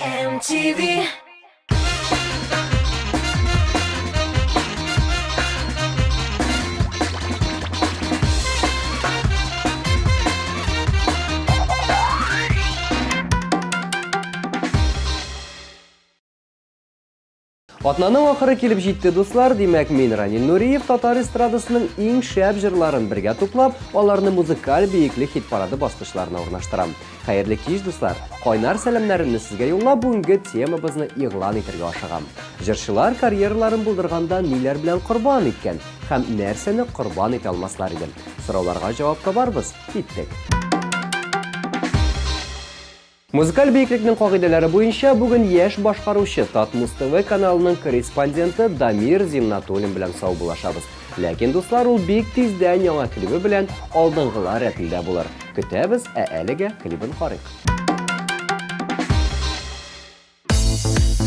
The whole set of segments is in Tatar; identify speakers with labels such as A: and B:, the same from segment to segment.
A: MTV.
B: Атнаның ахыры килеп җитте, дуслар. Димәк, мин Ранил Нуриев татар эстрадасының иң шәп җырларын бергә туплап, аларны музыкаль биеклек хит-парады баскычларына урнаштырам. Хәерле кич, дуслар! Кайнар сәламнәремне сезгә юллап, бүгенге темабызны игълан итәргә ашыгам. Җырчылар карьераларын булдырганда ниләр белән корбан иткән һәм нәрсәне корбан итә алмаслар иде? Сорауларга җавап табарбыз. Киттек! Музыкаль биеклекнең кагыйдәләре буенча бүген яшь башкаручы Татмуз ТВ каналының корреспонденты Дамир Зиннатуллин белән саубуллашабыз. Ләкин, дуслар, ул бик тиздән яңа клибы белән алдынгылар рәтендә булыр. Көтәбез, ә әлегә клибын карыйк.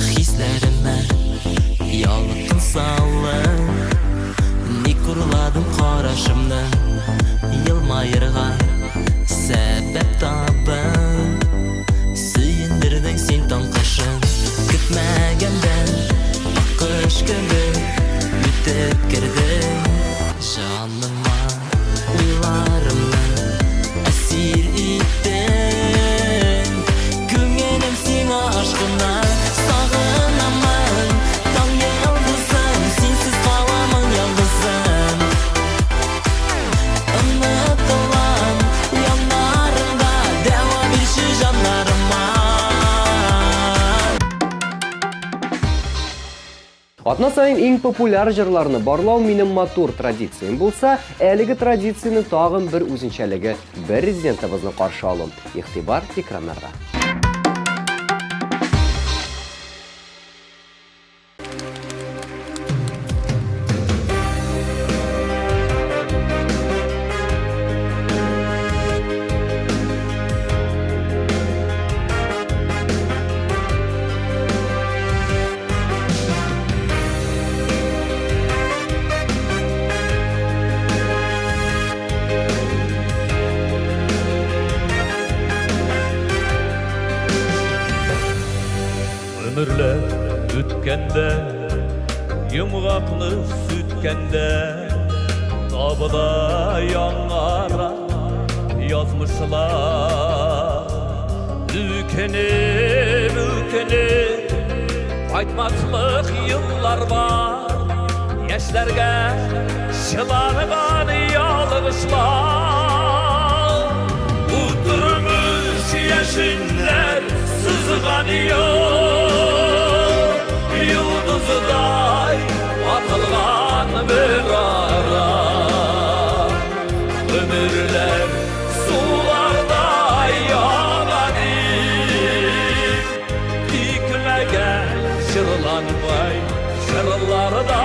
C: Хисләремә ялкын салып, Ник урладың карашымны? Елмаерга сәбәп табып, Сөендердең син таң кашын. Көтмәгәндә аккош кебек үтеп кердең җаныма. Уйларымны әсир иттең. Күңелем сиңа ашкына. Сагынамын таң йолдызын, синсез каламын ялгызым. Онытылам яннарыңда, дәва бирче җаннарыма.
B: Атна саен иң популяр җырларны барлау минем матур традициям булса, әлеге традициянең тагын бер үзенчәлеге бер резидентыбызны каршы алу. Игътибар экраннарга.
D: Өмерләр үткәндә, йомгакны сүткәндә, табыла яңара язмышлар. Үкенеп, үкенеп, кайтмаслык еллар бар. Яшьләргә чыланган ялгышлар. Утырмыш яшеннәр сызган юл, йолдыздай атылган бер ара. Гомерләр Суларда яна дип, Тикмәгә җырланмай җырларда.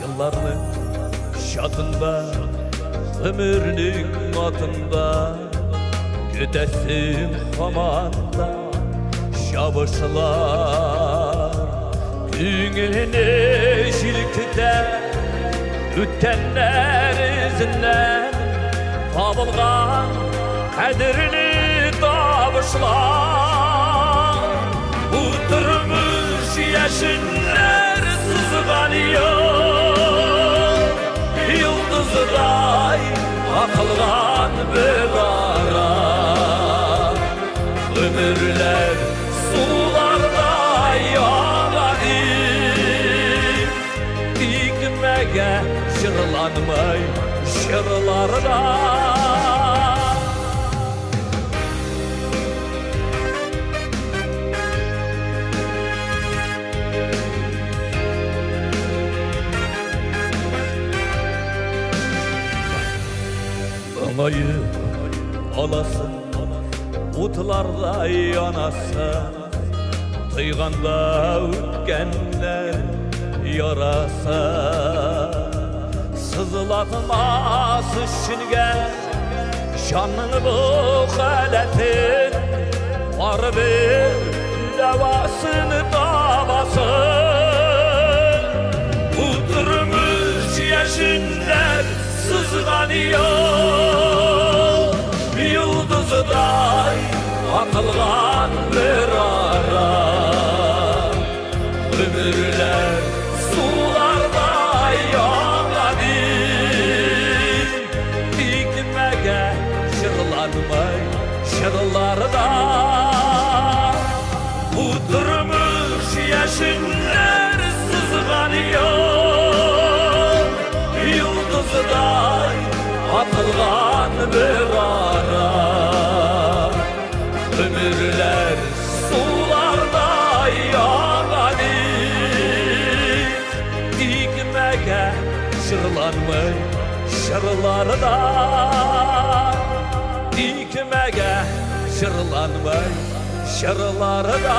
D: Елларның чатында, гомернең атында Көтәсең һаман да чабышлар. Күңелне җилкетә Үткәннәр эзеннән табылган кадерле табышлар. Бу тормыш яшеннәр сызган юл, йолдыздай атылган бер ара. Гомерләр сулардай ага дип, Тикмәгә җырланмый җырларда. Моңаеп аласың, утларда янасың. Тойганда үткәннәр ярасы Сызлатмас өченгә җанның бу халәтен Барыбер дәвасын табасың. Бу тормыш яшеннәр сызган юл, Йолдыздай. Атылган бер ара. Гомерләр сулардай ага дип, Тикмәгә җырланмый җырларда. Бу тормыш яшеннәр сызган юл, Йолдыздай атылган бер ара. Гомерләр сулардай ага дип, Тикмәгә җырланмый җырларда. Тикмәгә җырланмый җырларда.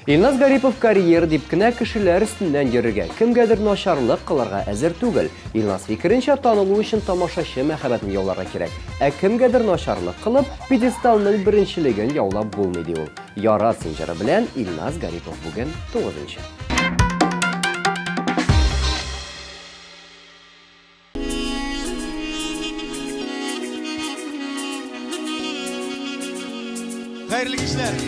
B: Илназ Гарипов карьера дип кенә кешеләр өстеннән йөрергә, кемгәдер начарлык кылырга әзер түгел. Илназ фикеренчә, танылу өчен тамашачы мәхәббәтен яуларга кирәк. Ә кемгәдер начарлык кылып, пьедесталның беренчелеген яулап булмый, ди ул. Ярат син җыры белән Илназ Гарипов бүген тугызынчы.
A: Хәерле кичләр.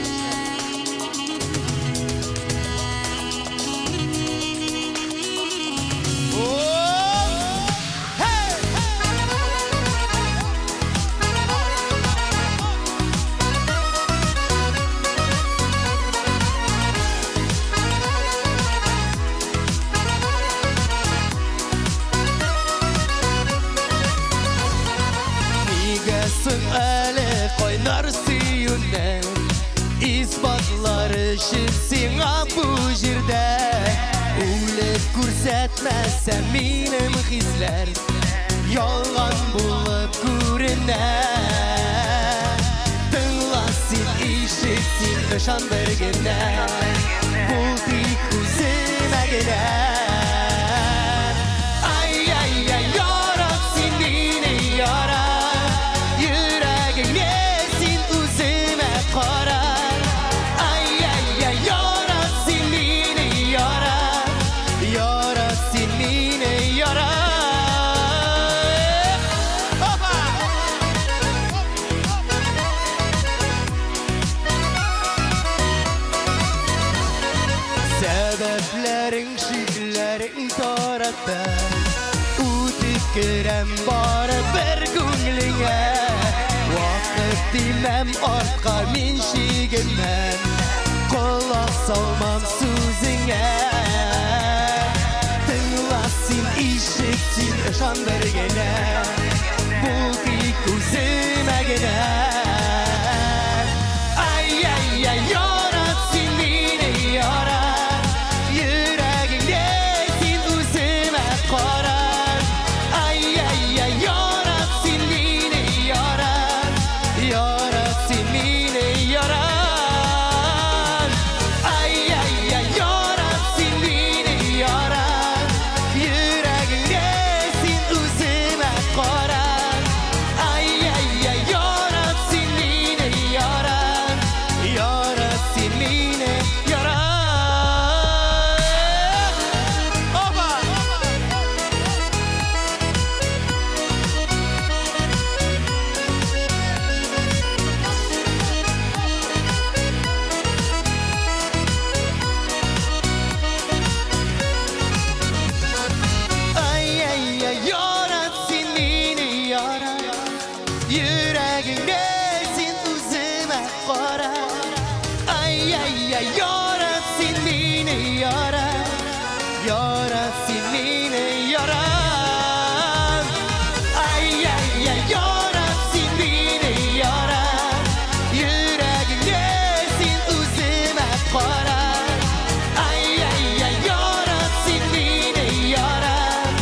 A: Нигә соң әле кайнар сөюнең Исбатлар өчен сиңа бу җирдә Үлеп күрсәтмәсәм минем хисләр Ялган булып күренә. Тыңла син, ишет син, ышан бер генә, Бул тик үземә генә. Ай-яй-яй, ярат син мине, ярат, Йөрәгеңне син үземә кара. Ай-яй-яй, ярат син мине, ярат, Ярат син мине, ярат. Опа! Сәбәпләрең, шикләрең таратты. Үтеп керәм бары бер күңелеңә. Вакыт димәм, артка мин чигенмәм. Колак салмам сүзеңә. Тыңла син, ишет син, ышан бер генә. Бул тик үземә генә. Ай-яй-яй, ярат син мине, ярат. Йөрәгеңне син үземә карат. Ай-яй-яй, ярат син мине, ярат. Ярат син мине, ярат. Ай-яй-яй, ярат син мине, ярат. Йөрәгеңне син үземә карат. Ай-яй-яй, ярат син мине, ярат. Ярат син мине, ярат. Опа! Ай-яй-яй, ярат син мине, ярат. Йөрәгеңне син үземә кара. Ай-яй-яй, ярат син мине, ярат. Ярат син мине, ярат. Ай-яй-яй, ярат син мине, ярат. Йөрәгеңне син үземә кара. Ай-яй-яй, ярат син мине, ярат.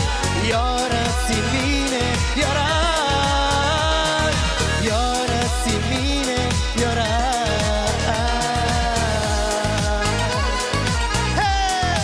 A: Ярат син мине, ярат. Ярат син мине, ярат. Hey!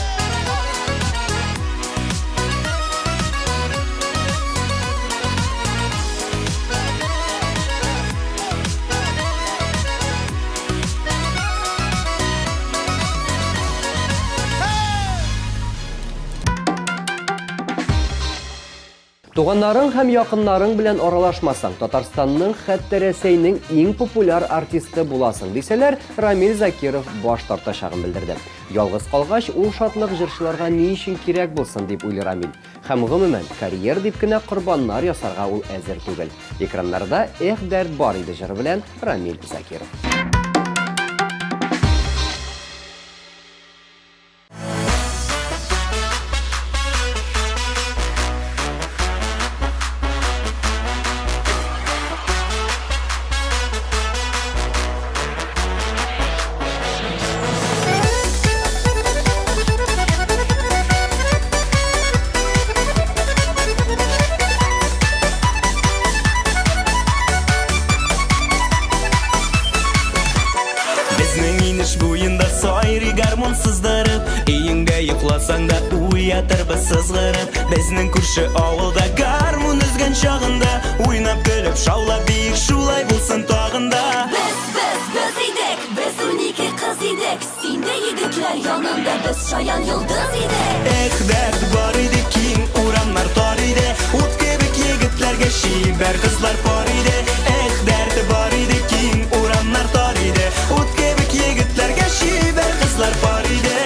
B: Туганнарың һәм якыннарың белән аралашмасаң, Татарстанның, хәтта Рәсәйнең иң популяр артисты буласың, дисәләр, Рамил Закиров баш тартачагын белдерде. Ялгыз калгач, ул шатлык җырчыларга ни өчен кирәк булсын, дип уйлый Рамил. Һәм гомумән, карьер дип кенә корбаннар ясарга ул әзер түгел. Экраннарда Эх, дәрт бар иде җыры белән Рамил Закиров.
E: Безнең инеш буенда сайрый гармун сыздырып, Өеңдә йокласаң да уятырбыз сызгырып. Безнең күрше авылда гармун өзгән чагында, Уйнап көлеп шаулап биек шулай булсын тагын да.
F: Без, без, без идек, без 12 кыз идек. Син дә егетләр янында без шаян йолдыз идек.
E: Эх, дәрт бар иде, киң урамнар тар иде, Ут кебек егетләргә чибәр кызлар пар иде. Эх, дәрт бар иде, киң урамнар тар иде, Ут кебек егетләргә чибәр кызлар пар иде.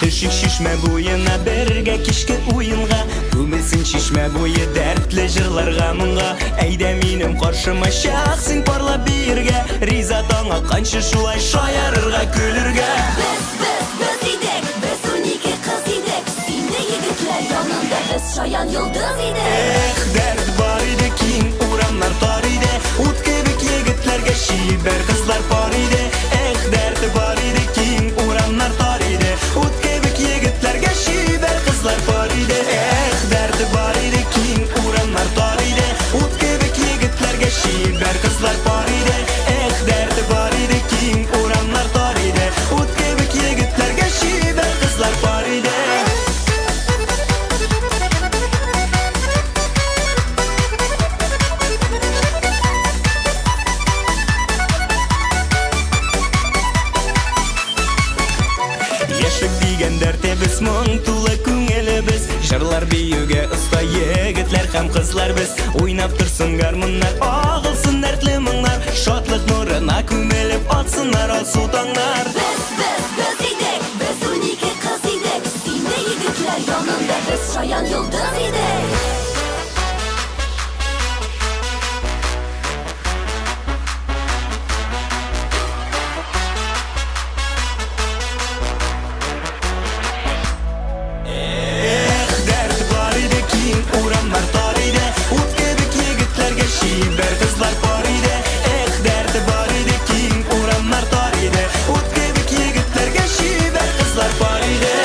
E: Төшик чишмә буена бергә кичке уенга, Күмелсен чишмә буе дәртле җырларга моңга. Әйдә минем каршыма чак син парлап биергә, Риза таң атканчы шулай шаярырга, көлергә.
F: Без, без, без идек, без 12 кыз идек. Син дә егетләр янында без шаян йолдыз идек.
E: Эх, дәрт бар иде, киң урамнар тар иде, Ут кебек егетләргә чибәр кызлар пар иде. Эх, дәрт бар иде, киң урамнар тар иде, Ут кебек егетләргә чибәр кызлар пар иде. Эх, дәрт бар иде, киң урамнар тар иде, Ут кебек егетләргә чибәр кызлар пар иде. Эх, дәрт бар иде, киң урамнар тар иде, Ут кебек егетләргә чибәр кызлар пар иде. Яшьлек дигән дәртебез, моң тулы күңелебез, Җырлар биюгә оста егетләр һәм кызлар без. Уйнап торсын гармуннар, агылсын дәртле моңнар, Шатлык нурына күмелеп атсыннар алсу таңнар.
F: Без, без, без идек, без 12 кыз идек. Син дә егетләр янында без шаян йолдыз идек.
E: Эх, дәрт бар иде, киң урамнар тар иде, Ут кебек егетләргә чибәр кызлар пар иде. Эх, дәрт бар иде, киң урамнар тар иде, Ут кебек егетләргә чибәр кызлар пар иде.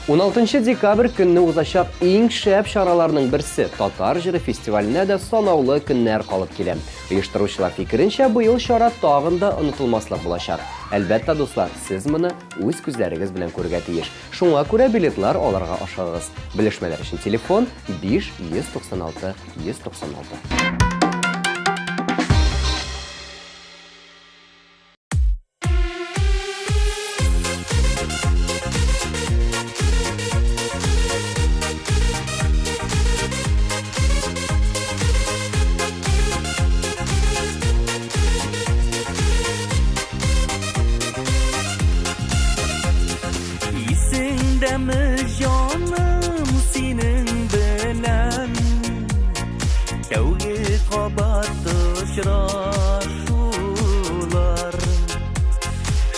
B: Уналтынчы декабрь көнне узачак иң шәп чараларның берсе Татар җыры фестиваленә дә санаулы көннәр калып килә. Оештыручылар фикеренчә, быел чара тагын да онытылмаслык булачак. Әлбәттә, дуслар, сез моны үз күзләрегез белән күрергә тиеш. Шуңа күрә билетлар алырга ашыгыгыз. Белешмәләр өчен телефон 5 196 196.
C: Исеңдәме җаным синең белән Тәүге кабат очрашулар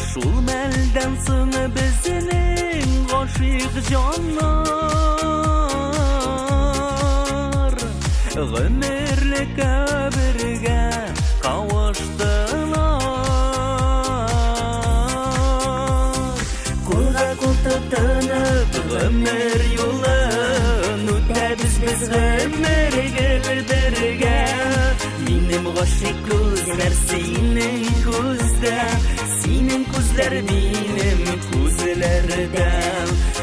C: Шул мәлдән соң безнең гашыйк җаннар Гомерлеккә бергә кавыштылар. Кулга кул тотынып гомер юлын үтәбез без гомер гел бергә. Минем гашыйк күзләр синең күздә, синең күзләр минем күзләрдә.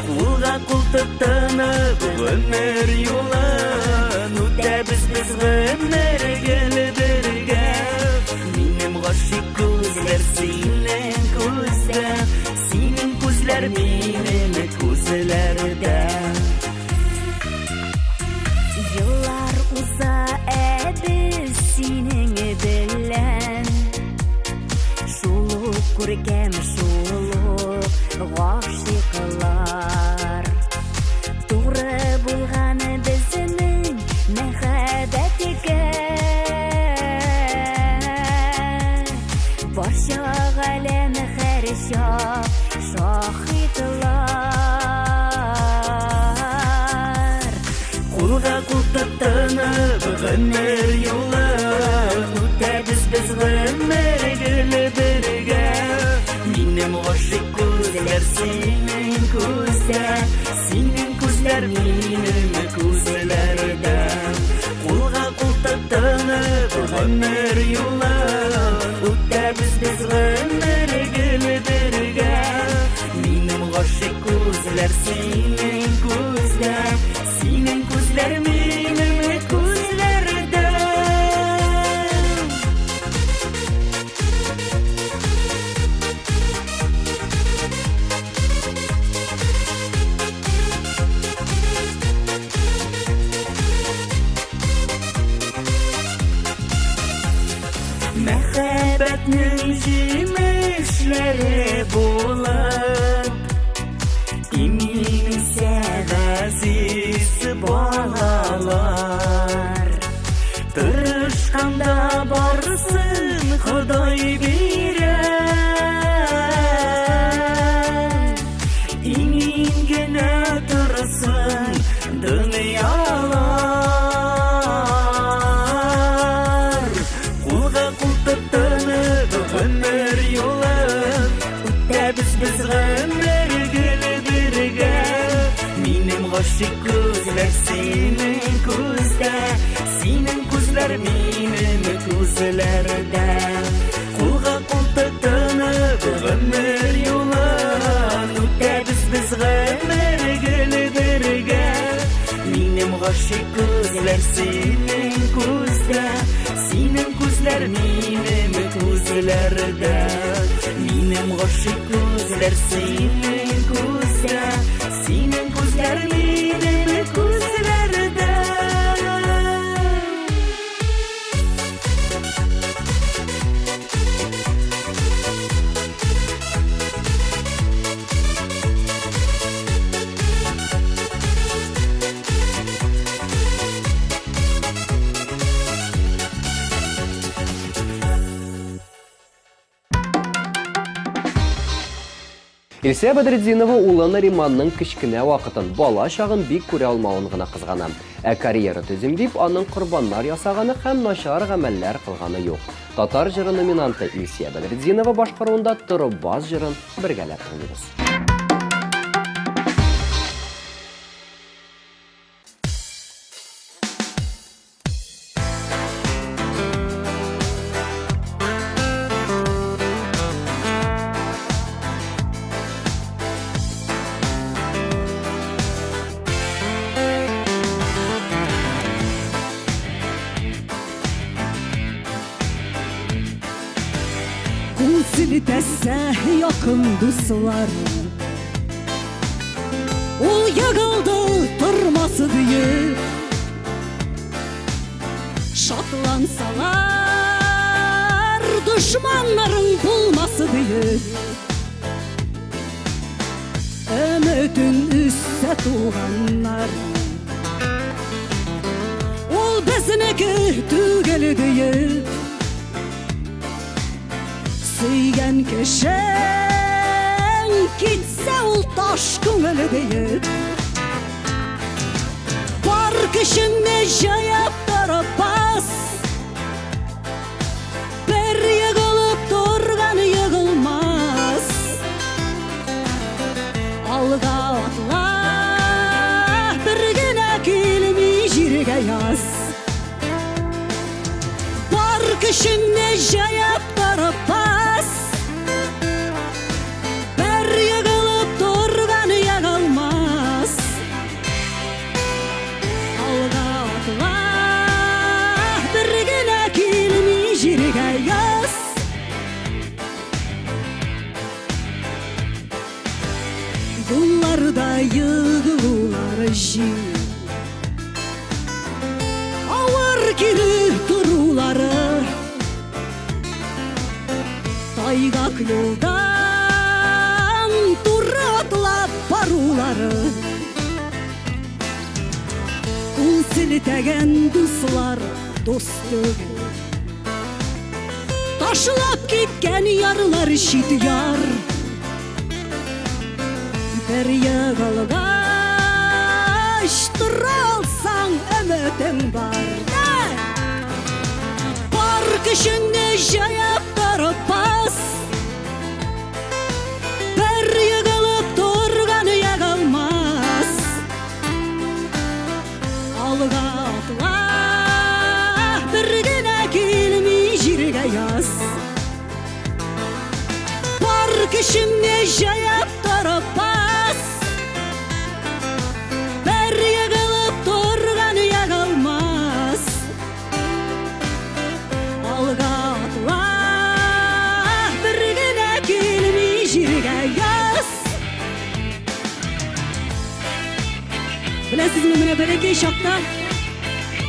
C: Кулга кул тотынып гомер юлын үтәбез без гомер гел бергә. Минем гашыйк күзләр синең күздә, синең күзләр минем күзләрдә.
F: Еллар уза, ә без синең белән Шул ук күркәм, шул ук гашыйклар. Туры булган безнең мәхәббәткә. Барча галәм һәрчак шаһитлар.
C: Кулга кул тотынып гомер юлын үтәбез без гомер гел бергә. Минем гашыйк күзләр синең күздә, синең күзләр минем күзләрдә. Кулга кул тотынып гомер юлын үтәбез без гомер гел бергә. Минем гашыйк күзләр синең күздә, синең күзләр минем күзләрдә. Мәхәббәтнең җимешләре булып, имин үсә газиз балалар. Тырышканда барысын Ходай бирә. Имин генә торсын дөньялар. Кулга кул тотынып гомер юлын үтәбез без гомер гел бергә. Минем гашыйк күзләр синең күздә, синең күзләр минем күзләрдә. Кулга кул тотынып гомер юлын үтәбез без гомер гел бергә. Минем гашыйк күзләр синең күздә, синең күзләр минем күзләрдә. Минем гашыйк күзләр синең күздә, синең күзләр минем күзләрдә.
B: Илсөя Бәдретдинова улы Нариманның кечкенә вакытын, бала чагын бик күрә алмавын гына кызгана. Ә карьера төзим дип, аның корбаннар ясаганы һәм начар гамәлләр кылганы юк. Татар җыры номинанты Илсөя Бәдретдинова башкаруында Торып бас җырын бергәләп тыңлыйбыз.
G: Кул селтәсә якын дуслар Ул егылды тормасы диеп Шатлансалар дошманнарың булмасы диеп Өметен өзсә туганнар Ул безнеке түгел диеп Сөйгән кешең китсә ул таш күңел диеп Бар көчеңне җыеп торып бас Бер егылып торган егылмас Алга атла бер генә килми җиргә яз Бар көчеңне җыеп торып бас Бер егылып торган. Ак юлдан туры атлап барулары. Кул селтәгән дуслар дус түгел. Ташлап киткән ярлар чит яр. Бер егылгач тора алсаң өметең бар. Бар көчеңне җыеп торып бас. Бер егылып торган егылмас. Алга атла, бер генә килми җиргә яз. Бар көчеңне җыеп торып бас. Бер егылып торган егылмас. Алга атла, бер генә килми җиргә яз. Беләсезме, менә бәләкәй чакта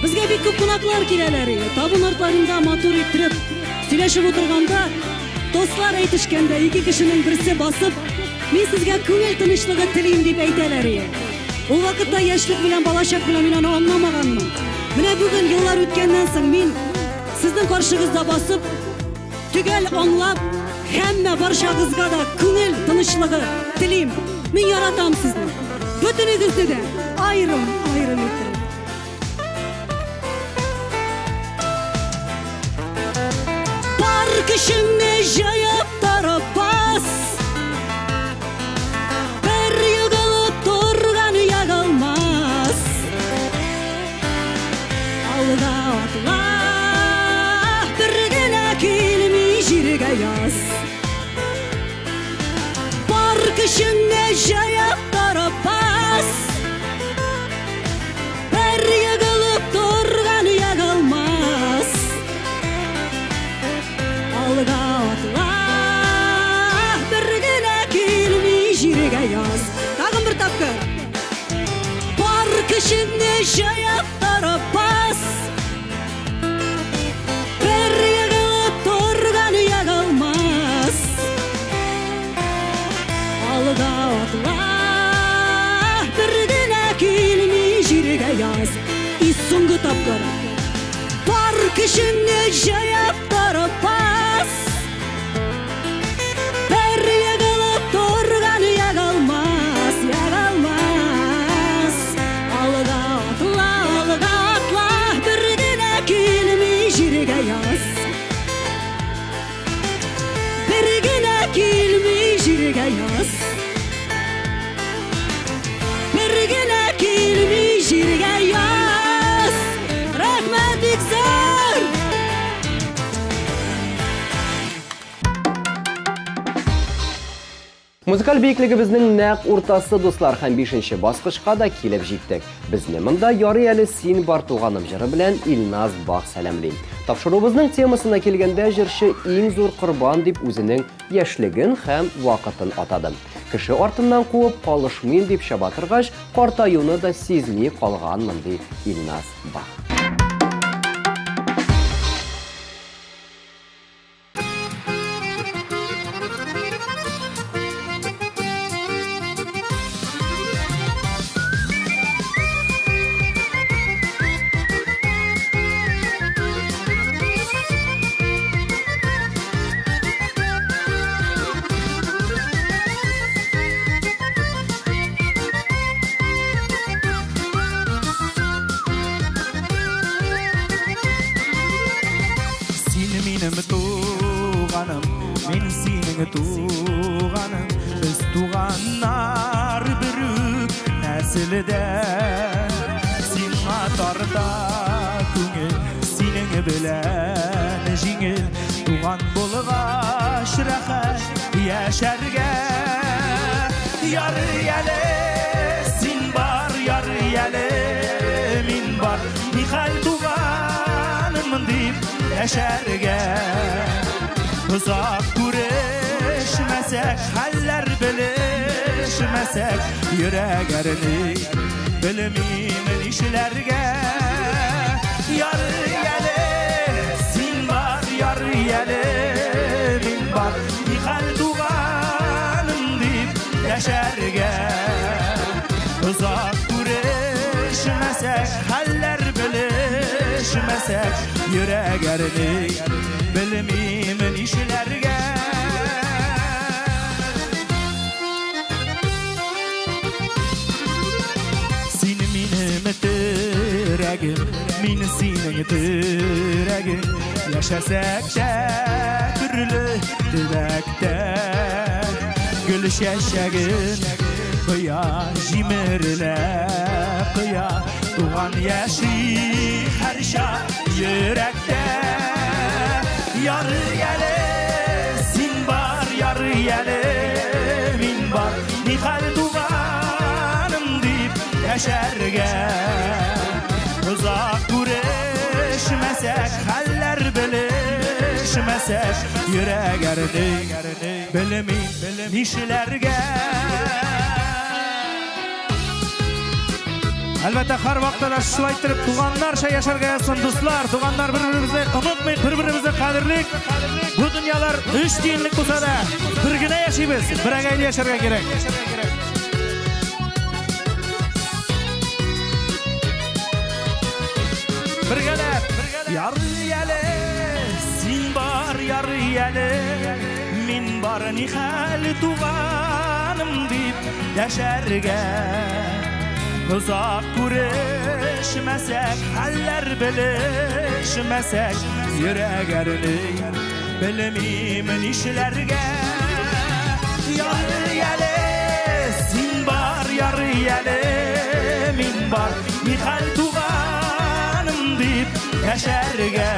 G: безгә бик күп кунаклар киләләр иде. Табын артларында матур иттереп сөйләшеп утырганда, тослар әйтешкәндә ике кешенең берсе басып, мин сезгә күңел тынычлыгы телим дип әйтәләр иде. Ул вакытта яшьлек белән балачак белән мин аны аңламаганмын. Менә бүген еллар үткәннән соң мин сезнең каршыгызда басып, төгәл аңлап, һәммә барчагызга да күңел тынычлыгы телим. Мин яратам сезне. Бөтенегезне дә аерым аерым иттереп. Бар көчеңне җыеп торып бас. Бер егылып торган егылмас. Алга атла, бер генә килми җиргә яз. Бар көчеңне җыеп торып бас. Бер егылып торган егылмас. Алга атла, бер генә килми җиргә яз. Тагын бер тапкыр. Бар көчеңне җыеп торып бас. Бер егылып торган егылмас. Алга атла, бер генә килми җиргә яз. И соңгы тапкыр. Бар көчеңне җыеп торып бас. Бер егылып торган егылмас, егылмас. Алга атла, алга атла, бер генә килми җиргә яз. Бер генә килми җиргә яз. Бер генә килми җиргә яз. Рәхмәт бик зур!
B: Музыкаль биеклегебезнең нәкъ уртасы, дуслар, һәм бишенче баскычка да килеп җиттек. Безне монда Ярый әле син бар туганым җыры белән Илназ Бах сәламли. Тапшыруыбызның темасына килгәндә, җырчы иң зур корбан дип үзенең яшьлеген һәм вакытын атады. Кеше артыннан куып, калышмыйм дип чаба торгач, картаюны да сизми калганмын, ди Илназ Бах.
E: Син минем туганым, мин синең туганың. Без туганнар бер үк нәселдән. Сиңа тарта күңел, синең белән җиңел. Туган булгач рәхәт яшәргә. Ярый әле син бар, ярый әле мин бар. Нихәл туганымын дип яшәргә. Озак күрешмәсәк, хәлләр белешмәсәк, йөрәк әрни, белмим нишләргә. Ярый әле син бар, ярый әле мин бар. Нихәл Күрешмәсәк, хәлләр белешмәсәк, йөрәк әрни, белмим нишләргә. Син минем терәгем, мин синең терәгең. Яшәсәк тә төрле төбәктә, гөл чәчәген кыя, җимерелә кыя, туган яши һәрчак йөрәктә. Ярый әле син бар, ярый әле мин бар, нихәл туганым дип яшәргә. Озак күрешмәсәк, хәлләр белешмәсәк, йөрәк әрни, белмим нишләргә.
H: Әлбәттә, һәр вакытта да шулай иттереп туганнарча яшәргә язсын, дуслар. Туганнар бер-беребезне онытмыйк, бер-беребезне кадерлик. Бу дөньялар өч тиенлек булса да, бер генә яшибез, берәгәйле яшәргә кирәк. Бергәләп,
E: Ярый әле син бар, ярый әле мин бар, нихәл туганым дип яшәргә. Озак күрешмәсәк, хәлләр белешмәсәк, йөрәк әрни, белмим нишләргә. Ярый әле син бар, ярый әле мин бар, нихәл туганым дип яшәргә.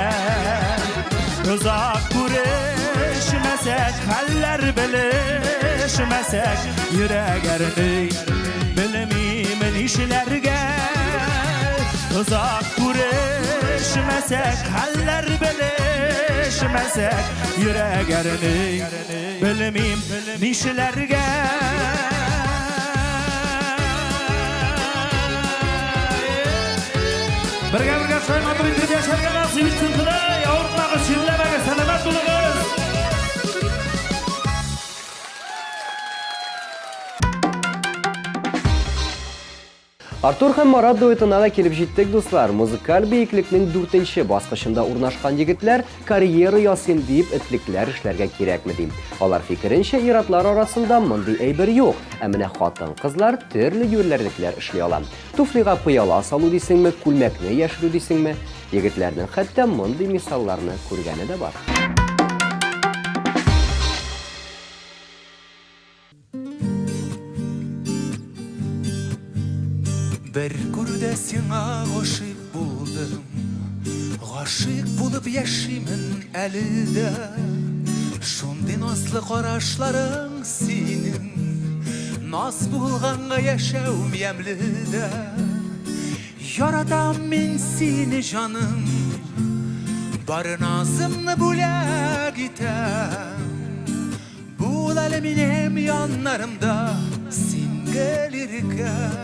E: Озак күрешмәсәк, хәлләр белешмәсәк, йөрәк әрни, белмим нишләргә. Озак күрешмәсәк, хәлләр белешмәсәк, йөрәк әрни, белмим нишләргә.
H: Бергә бергә шулай матур итеп яшәргә насыйп итсен Ходай. Авыртмагыз, чирләмәгез, сәламәт булыгыз.
B: Артур һәм Марат дуэтына да килеп җиттек, дуслар. Музыкаль биеклекнең дүртенче баскычында урнашкан егетләр карьера ясыйм дип этлекләр эшләргә кирәкме ди. Алар фикеренчә, ир-атлар арасында мондый әйбер юк. Ә менә хатын-кызлар төрле юләрлекләр эшли ала. Туфлига пыяла салу дисеңме, күлмәкне яшерү дисеңме? Егетләрнең хәтта мондый мисалларны күргәне дә бар.
E: Бер күрүдә сиңа гашыйк булдым, Гашыйк булып яшимен әле дә. Шундый назлы карашларың синең, Наз булганга яшәүем ямьле дә. Яратам мин сине, җаным, Бар назымны бүләк итәм. Бул әле минем яннарымда, син гел иркәм.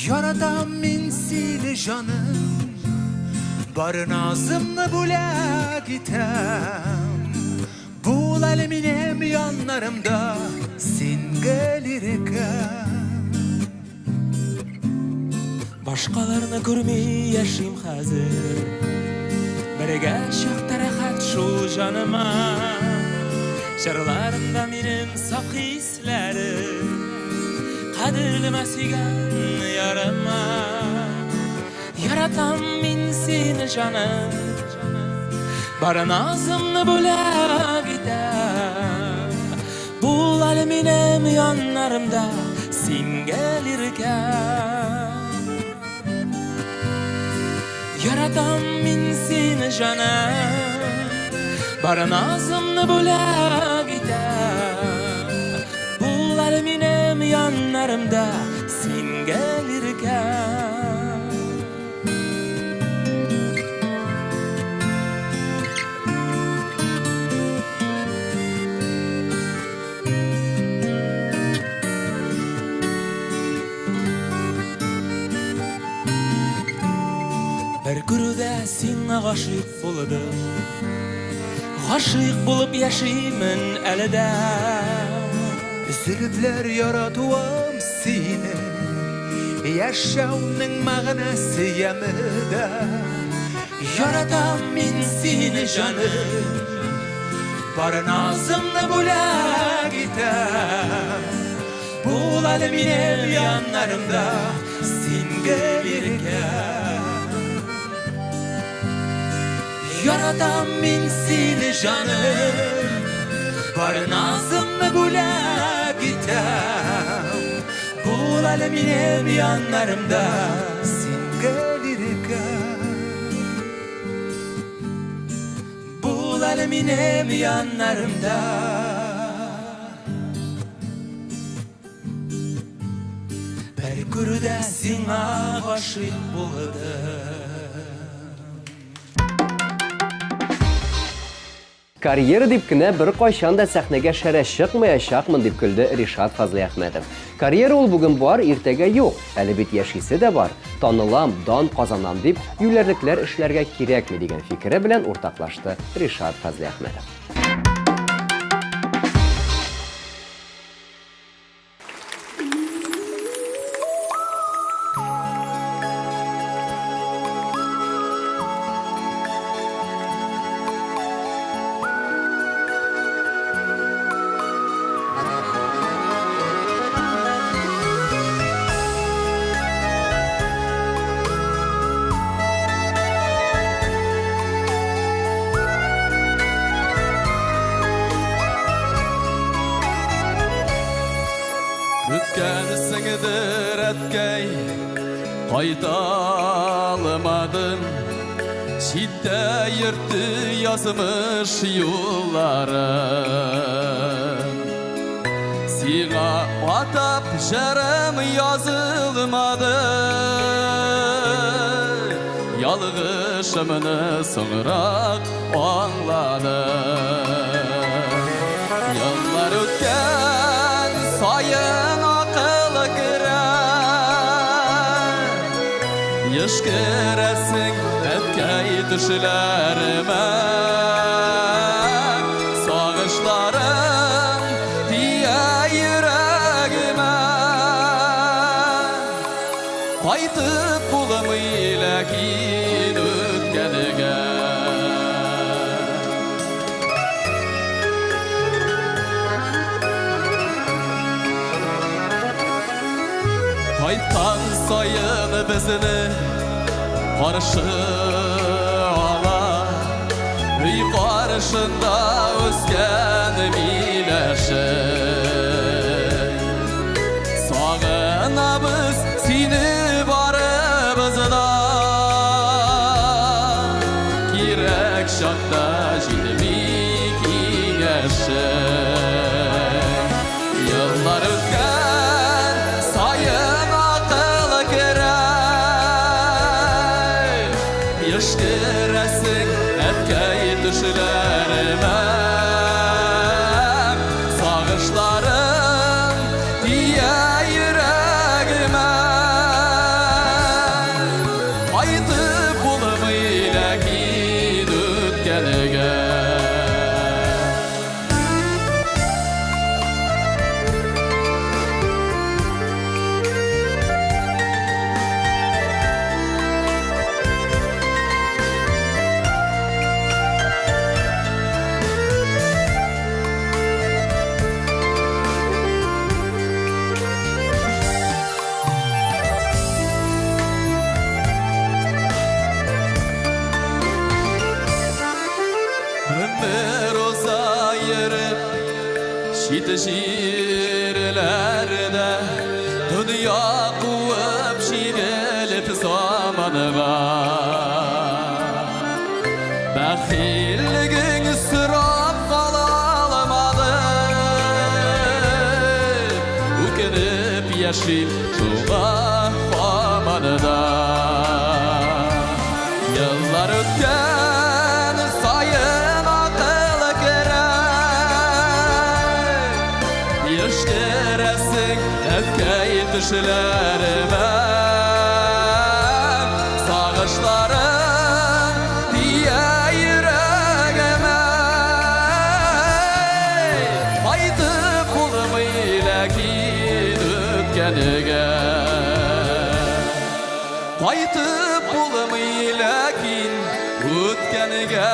E: Яратам мин сине, җаным, бар назымны бүләк итәм. Бул әле минем яннарымда, син гел иркәм.
C: Башкаларны күрми яшим хәзер. Бергә чакта рәхәт шул җаныма. Җырларымда минем саф хисләрем. Кадерлемә сөйгән ярыма. Яратам мин сине, җаным. Бар назымны бүләк итәм. Бул әле минем яннарымда, син гел иркәм. Яратам мин сине, җаным. Бар назымны бүләк итәм. Бул әле минем яннарымда, син гел иркәм. Бер күрүдә сиңа гашыйк булдым. Гашыйк булып яшимен әле дә.
E: Өзелепләр яратуым сине.
C: Яшәүнең мәгънәсе яме дә. Яратам мин сине, җаным. Бар назымны бүләк итәм. Бул әле минем яннарымда, син гел иркәм. Яратам мин сине, җаным. Бар назымны бүләк итәм. Бул әле минем яннарымда, син гел иркәм. Бул әле минем яннарымда. Бер күрүдә сиңа гашыйк булдым.
B: Карьера дип кенә беркайчан да сәхнәгә шәрә чыкмаячакмын, дип көлде Ришат Фазлыйәхмәтов. Карьера ул бүген бар, иртәгә юк. Әле бит яшисе дә бар. Танылам, дан казанам дип, юләрлекләр эшләргә кирәкми, дигән фикере белән уртаклашты Ришат Фазлыйәхмәтов.
D: Көткәнсеңдер, әткәй, кайта алмадым. Читтә йөртте язмыш юллары. Сиңа атап җырым язылмады. Ялгышымны соңрак аңладым. Еллар үткән саен акыл керә. Еш керәсең, әткәй, төшләремә. Сагышларың тия йөрәгемә. Кайтып булмый ләкин үткәнгә. Кайткан саен безне каршы ала өй каршында үскән миләше. Сагынабыз сине барыбыз да. Кирәк чакта җитми киңәшең. Еллар үткән саен акыл керә. Еш керәсең, әткәй, төшләремә. Сагышларың тия йөрәгемә. Кайтып булмый ләкин үткәнгә. Өмер уза йөреп чит җирләрдә, дөнья куып җигелеп заманга. Бәхиллегең сорап кала алмадым, үкенеп яшим шуңа һаман да. Еллар үткән саен акыл керә. Еш керәсең, әткәй, төшләремә. Сагышларың тия йөрәгемә. Кайтып булмый ләкин үткәнгә. Кайтып булмый ләкин үткәнгә.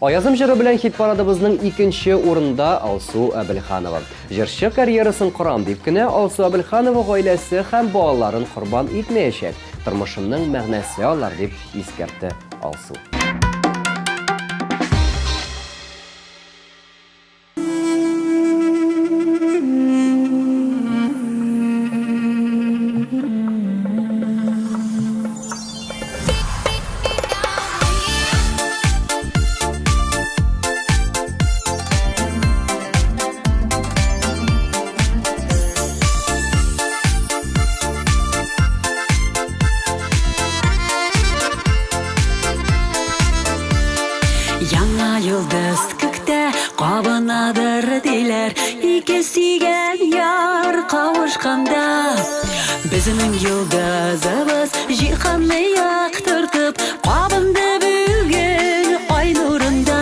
B: Аязым җыры белән хит-парадыбызның икенче урында Алсу Әбелханова. Җырчы карьерасын корам дип кенә Алсу Әбелханова гаиләсе һәм балаларын корбан итмәячәк. Тормышымның мәгънәсе алар, дип искәртте Алсу.
G: Яңа йолдыз күктә кабынадыр диләр, ике сөйгән яр кавышканда. Безнең йолдызыбыз җиһанны яктыртып, кабынды бүген ай нурында.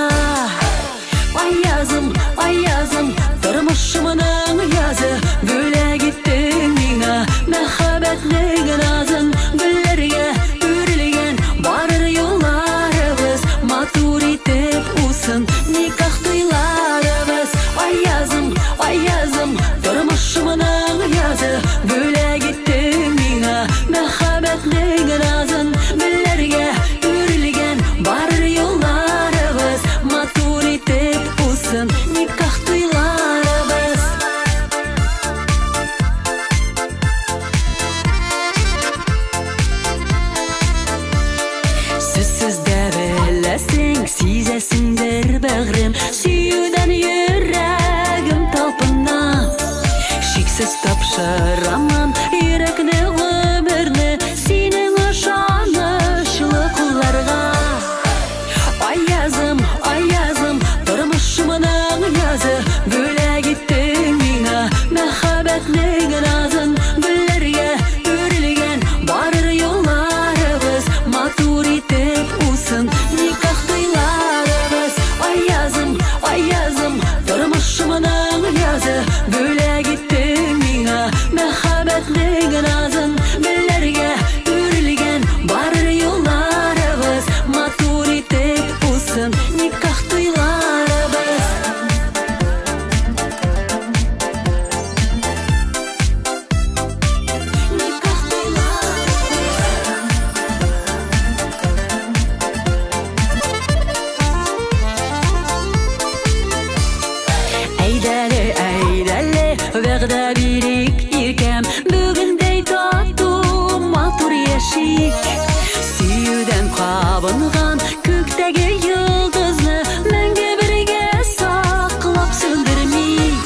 G: Аязым, аязым, тормышымның язы, бүләк иттең миңа мәхәббәтнең назын. Гөлләргә үрелгән барыр юлларыбыз, матур итеп усын никах туйларыбыз. Аязым, аязым, тормышымның язы, бүләк иттең миңа мәхәббәтнең назын. Гөлләргә үрелгән барыр юлларыбыз, матур итеп усын никах туйларыбыз. Сүзсез дә беләсең, сизәсеңдер, бәгърем, сөюдән йөрәгем талпына. Шиксез тапшырамын йөрәкне, гомерне синең ышанычлы кулларга. Аязым, аязым, тормышымның язы, бүләк иттең миңа мәхәббәтнең назын. Гөлләргә үрелгән барыр юлларыбыз, матур итеп усын никах туйларыбыз. Аязым, аязым, тормышымның язы, бүләк иттең миңа мәхәббәтнең назын. Гөлләргә үрелгән барыр юлларыбыз, матур итеп усын никах туйларыбыз. Никах туйларыбыз. Әйдәле, әйдәле, вәгъдә бирик, иркәм, бүгендәй тату, матур яшик. Сөюдән кабынган күктәге йолдызны мәңге бергә саклап сүндермик.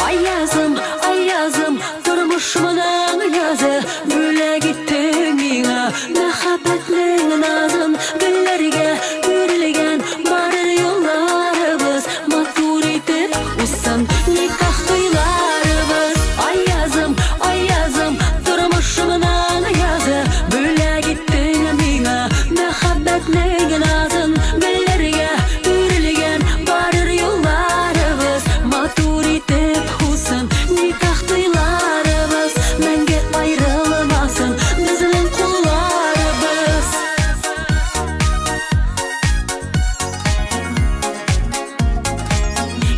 G: Аязым, аязым, тормышымның язы, бүләк иттең миңа мәхәббәтнең назын. Гөлләргә үрелгән барыр юлларыбыз, матур итеп узсын никах туйларыбыз. Аязым, аязым, тормышымның язы, бүләк иттең миңа мәхәббәтнең назын. Гөлләргә үрелгән барыр юлларыбыз, матур итеп узсын никах туйларыбыз. Мәңге аерылмасын безнең кулларыбыз.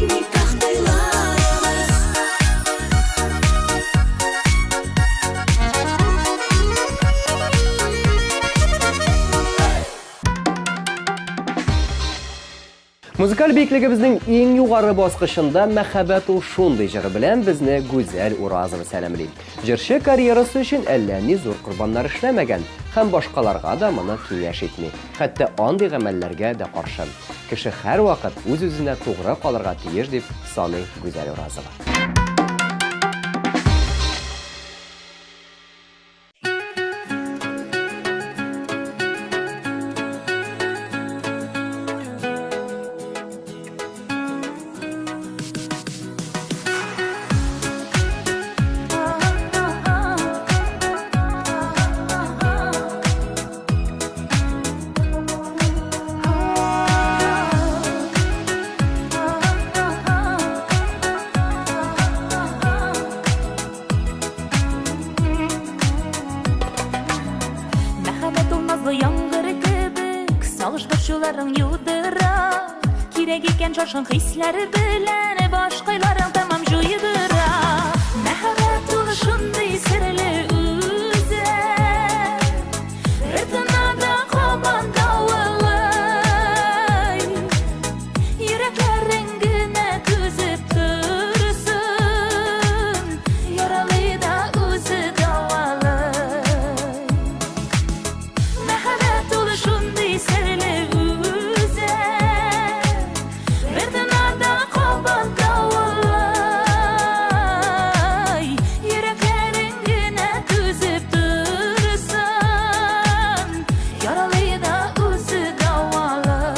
G: Никах туйларыбыз.
B: Музыкаль биеклегебезнең иң югары баскычында Мәхәббәт ул шундый җыры белән безне Гүзәл Уразова сәламли. Җырчы карьерасы өчен әллә ни зур корбаннар эшләмәгән һәм башкаларга да моны киңәш итми. Хәтта андый гамәлләргә дә каршы. Кеше һәрвакыт үз-үзенә тугры калырга тиеш дип саный Гүзәл Уразова.
I: Елауларың юдыра. Кирәк икән шашкын хисләр белән башкайларың тәмам җуйдыра. Мәхәббәт ул шундый серле үзе. Бер тынада кабан давылый. Йөрәкләрең генә түзеп торсын. Яралый да үзе дәвалый. Мәхәббәт ул шундый серле үзе. Бер тынада кабат давыллай. Йөрәкләрең генә түзеп торсын. Яралый да үзе дәвалый.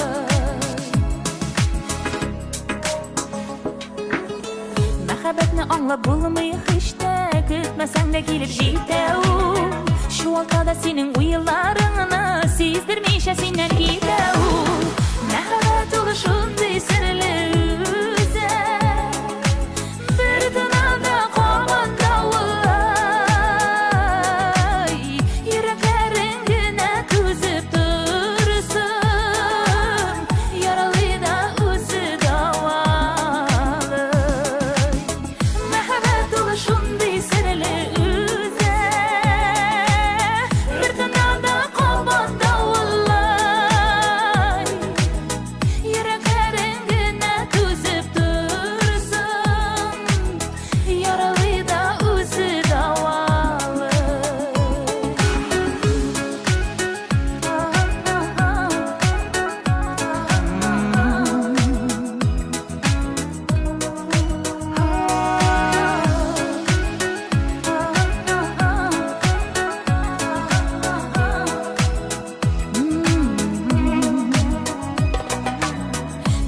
I: Мәхәббәтне аңлап булмый һич тә, көтмәсәң дә килеп җитә ул. Чуалта да синең уйларыңны, сиздермичә синнән китә ул. Мәхәббәт ул шундый серле үзе. Бер тынада кабат давыллай. Йөрәкләрең генә түзеп торсын. Яралый да үзе дәвалый. Мәхәббәт ул шундый серле үзе. Бер тынада кабат давыллай. Йөрәкләрең генә түзеп торсын. Яралый да үзе дәвалый.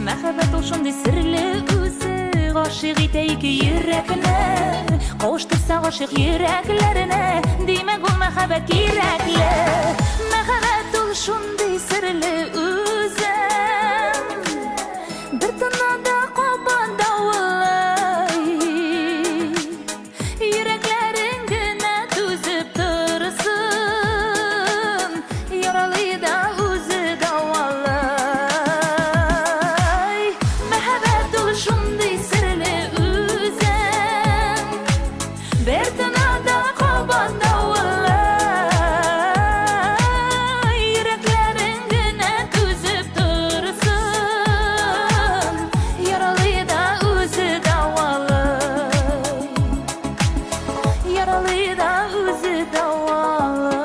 I: Мәхәббәт ул шундый серле үзе, гашыйк итә ике йөрәкне. Кавыштырса гашыйк йөрәкләрне, димәк ул мәхәббәт кирәкле. Мәхәббәт ул шундый серле үзе. Бер тынада кабат давыллай. Йөрәкләрең генә түзеп торсын. Яралый да үзе дәвалый. Мәхәббәт ул шундый серле үзе. Бер тынада кабат давыллай. Йөрәкләрең генә түзеп торсын. Яралый да үзе дәвалый. Яралый да үзе дәвалый.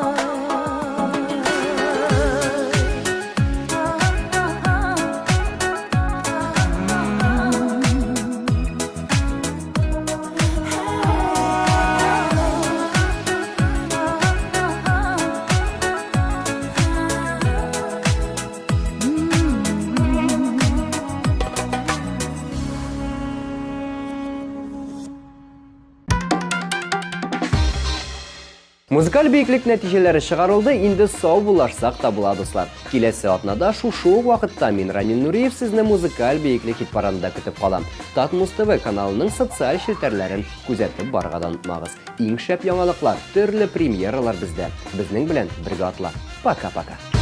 B: Музыкаль биеклек нәтиҗәләре чыгарылды, инде сау булашсак та була, дуслар. Киләсе атнада шушы ук вакытта мин, Ранил Нуриев, сезне музыкаль биеклек хит-парадында көтеп калам. Татмуз ТВ каналының социаль челтәрләрен күзәтеп барырга да онытмагыз. Иң шәп яңалыклар, төрле премьералар бездә. Безнең белән бергә атла. Пока-пока.